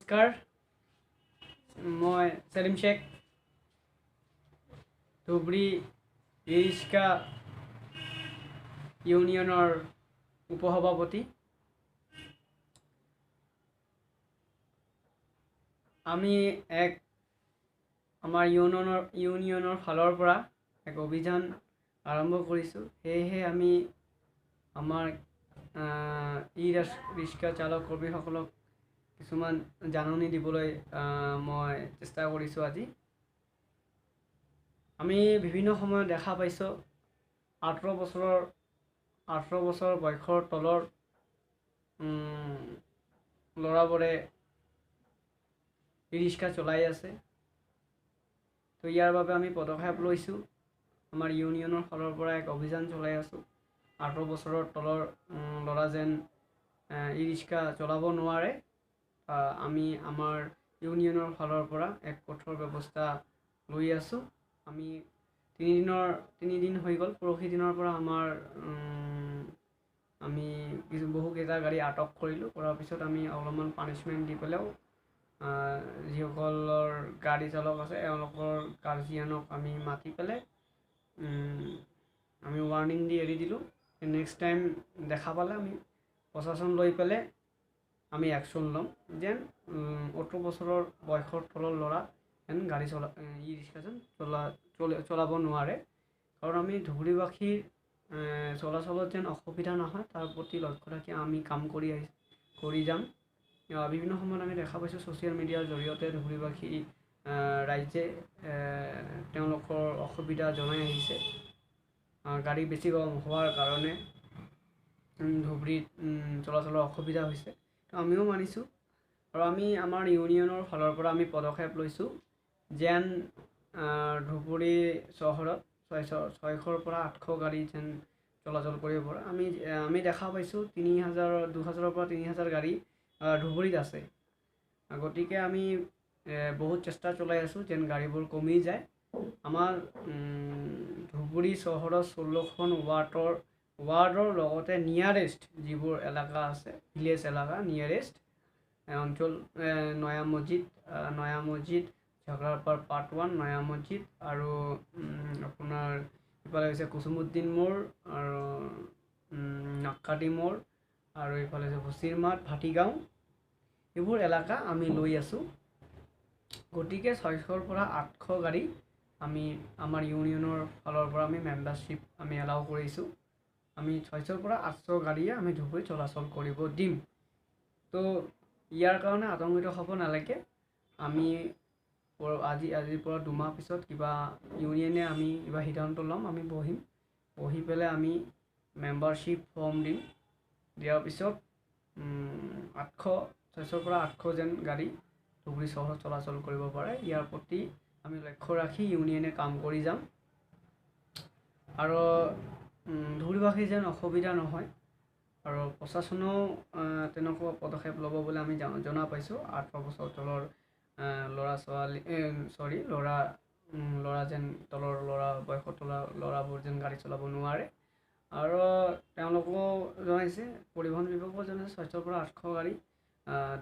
নমস্কাৰ, মই চেলিম শ্বেখ, ধুবুৰী ই ৰিক্সা ইউনিয়নৰ উপসভাপতি। আমি এক আমাৰ ইউনিয়নৰ ফালৰ পৰা এক অভিযান আৰম্ভ কৰিছোঁ। সেয়েহে আমি আমাৰ ই ৰিক্সা চালক কৰ্মীসকলক কিছুমান জাননী দিবলৈ মই চেষ্টা কৰিছোঁ। আজি আমি বিভিন্ন সময়ত দেখা পাইছোঁ 18 বছৰ বয়সৰ তলৰ ল'ৰাবোৰে ই ৰিক্সা চলাই আছে। তো ইয়াৰ বাবে আমি পদক্ষেপ লৈছোঁ। আমাৰ ইউনিয়নৰ ফালৰ পৰা এক অভিযান চলাই আছোঁ। 18 বছৰৰ তলৰ ল'ৰা যেন ই ৰিক্সা চলাব নোৱাৰে, আমি আমাৰ ইউনিয়নৰ ফালৰ পৰা এক কঠোৰ ব্যৱস্থা লৈ আছোঁ। আমি তিনিদিন হৈ গ'ল, পৰহি দিনৰ পৰা আমাৰ আমি কিছু বহুকেইটা গাড়ী আটক কৰিলোঁ। কৰাৰ পিছত আমি অলপমান পানিছমেণ্ট দি পেলাইও যিসকলৰ গাড়ী চালক আছে এওঁলোকৰ গাৰ্জিয়ানক আমি মাতি পেলাই আমি ৱাৰ্ণিং দি এৰি দিলোঁ। নেক্সট টাইম দেখা পালে আমি প্ৰশাসন লৈ পেলাই আমি একশ্যন ল'ম, যেন 18 বছৰৰ বয়সৰ তলৰ ল'ৰা যেন গাড়ী চলা ই ৰিক্সা যেন চলাব নোৱাৰে। কাৰণ আমি ধুবুৰীবাসীৰ চলাচলত যেন অসুবিধা নহয় তাৰ প্ৰতি লক্ষ্য ৰাখি আমি কাম কৰি যাম। বিভিন্ন সময়ত আমি দেখা পাইছোঁ ছ'চিয়েল মিডিয়াৰ জৰিয়তে ধুবুৰীবাসী ৰাইজে তেওঁলোকৰ অসুবিধা জনাই আহিছে। গাড়ী বেছি হোৱাৰ কাৰণে ধুবুৰীত চলাচলৰ অসুবিধা হৈছে, তো আমিও মানিছোঁ। আৰু আমি আমাৰ ইউনিয়নৰ ফালৰ পৰা আমি পদক্ষেপ লৈছোঁ যেন ধুবুৰী চহৰত 600ৰ পৰা 800 গাড়ী যেন চলাচল কৰিব পাৰে। আমি দেখা পাইছোঁ 3000, 2000ৰ পৰা 3000 গাড়ী ধুবুৰীত আছে। গতিকে আমি বহুত চেষ্টা চলাই আছোঁ যেন গাড়ীবোৰ কমি যায়। আমাৰ ধুবুৰী চহৰৰ 16খন ৱাৰ্ডৰ লগতে নিয়াৰেষ্ট যিবোৰ এলেকা আছে, ভিলেজ এলেকা, নিয়াৰেষ্ট অঞ্চল নয়া মছজিদ, ঝগৰাপাৰ পাৰ্ট 1, নয়া মছজিদ আৰু আপোনাৰ ইফালে হৈছে কুচুমুদ্দিন মোৰ আৰু নাক্কাটি মোৰ আৰু ইফালে হৈছে ভুচিৰমাত, ভাটিগাঁও, এইবোৰ এলেকা আমি লৈ আছোঁ। গতিকে 600ৰ পৰা 800 গাড়ী আমি আমাৰ ইউনিয়নৰ ফালৰ পৰা আমি মেম্বাৰশ্বিপ আমি এলাউ কৰিছোঁ। আমি 600ৰ পৰা 800 গাড়ীয়ে আমি ধুবুৰী চলাচল কৰিব দিম। তো ইয়াৰ কাৰণে আতংকিত হ'ব নালাগে। আমি আজিৰ পৰা 2 মাহ পিছত কিবা ইউনিয়নে আমি কিবা সিদ্ধান্ত ল'ম। আমি বহিম, বহি পেলাই আমি মেম্বাৰশ্বিপ ফৰ্ম দিম। দিয়াৰ পিছত 600ৰ পৰা 800 যেন গাড়ী ধুবুৰী চহৰত চলাচল কৰিব পাৰে, ইয়াৰ প্ৰতি আমি লক্ষ্য ৰাখি ইউনিয়নে কাম কৰি যাম। আৰু ধুবুৰীবাসী যেন অসুবিধা নহয় আৰু প্ৰশাসনেও তেনেকুৱা পদক্ষেপ ল'ব বুলি আমি জনা পাইছোঁ। 18 বছৰ তলৰ ল'ৰা ছোৱালী চৰি ল'ৰা ল'ৰা যেন তলৰ ল'ৰা বয়সৰ তলৰ ল'ৰাবোৰ যেন গাড়ী চলাব নোৱাৰে। আৰু তেওঁলোকেও জনাইছে, পৰিবহণ বিভাগেও জনাইছে 600ৰ পৰা 800 গাড়ী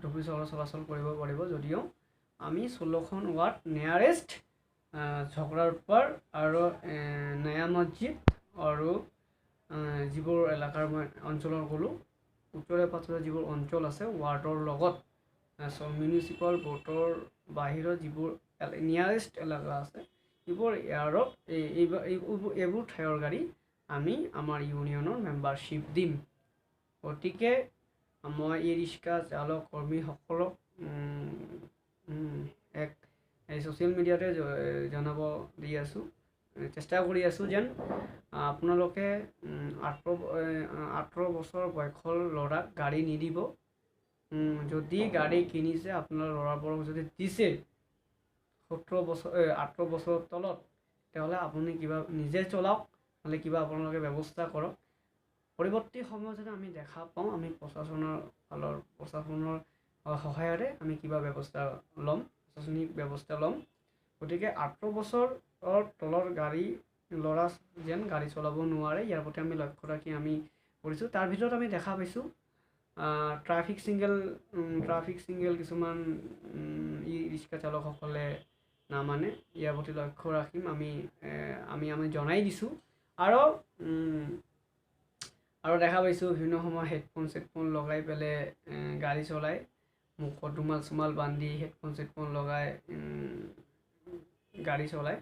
ধুবুৰী চহৰত চলাচল কৰিব পাৰিব। যদিও আমি 16খন ৱাৰ্ড নিয়াৰেষ্ট ঝগৰাৰপাৰ আৰু নয়া মছজিদ আৰু যিবোৰ এলেকাৰ মই অঞ্চলৰ ক'লোঁ, উত্তৰে পাঁজৰে যিবোৰ অঞ্চল আছে ৱাৰ্ডৰ লগত মিউনিচিপাল বৰ্ডৰ বাহিৰত যিবোৰ নিয়াৰেষ্ট এলেকা আছে এইবোৰ ইয়াৰত এইবোৰ ঠাইৰ গাড়ী আমি আমাৰ ইউনিয়নৰ মেম্বাৰশ্বিপ দিম। গতিকে মই ই ৰিক্সা চালক কৰ্মীসকলক এক এই ছ'চিয়েল মিডিয়াতে জনাব দি আছোঁ, চেষ্টা কৰি আছোঁ যেন আপোনালোকে 18 বছৰ বয়সৰ ল'ৰাক গাড়ী নিদিব। যদি গাড়ী কিনিছে আপোনাৰ ল'ৰাবোৰক যদি দিছে 18 বছৰৰ তলত, তেতিয়াহ'লে আপুনি কিবা নিজে চলাওক, নহ'লে কিবা আপোনালোকে ব্যৱস্থা কৰক। পৰৱৰ্তী সময়ত যদি আমি দেখা পাওঁ আমি প্ৰশাসনৰ সহায়ৰে আমি কিবা ব্যৱস্থা ল'ম, প্ৰশাসনিক ব্যৱস্থা ল'ম। গতিকে 18 বছৰৰ তলৰ গাড়ী ল'ৰা যেন গাড়ী চলাব নোৱাৰে, ইয়াৰ প্ৰতি আমি লক্ষ্য ৰাখি আমি কৰিছোঁ। তাৰ ভিতৰত আমি দেখা পাইছোঁ ট্ৰাফিক ছিগনেল, ট্ৰাফিক ছিগনেল কিছুমান ই ৰিক্সা চালকসকলে নামানে, ইয়াৰ প্ৰতি লক্ষ্য ৰাখিম। আমি আমি আমি জনাই দিছোঁ। আৰু আৰু দেখা পাইছোঁ বিভিন্ন সময়ত হেডফোন চেডফোন লগাই পেলাই গাড়ী চলায়, মুখত ৰুমাল চুমাল বান্ধি হেডফোন চেডফোন লগাই গাড়ী চলায়।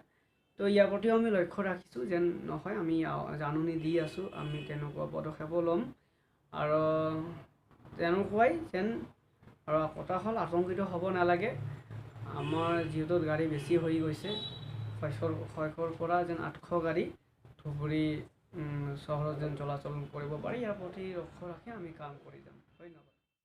তো ইয়াৰ প্ৰতিও আমি লক্ষ্য ৰাখিছোঁ যেন নহয়, আমি জাননী দি আছোঁ, আমি তেনেকুৱা পদক্ষেপো ল'ম। আৰু তেনেকুৱাই যেন, আৰু কথা হ'ল আতংকিত হ'ব নালাগে। আমাৰ যিহেতু গাড়ী বেছি হৈ গৈছে, 600ৰ পৰা যেন 800 গাড়ী ধুবুৰী চহৰত যেন চলাচল কৰিব পাৰি, ইয়াৰ প্ৰতি লক্ষ্য ৰাখি আমি কাম কৰি যাম। ধন্যবাদ।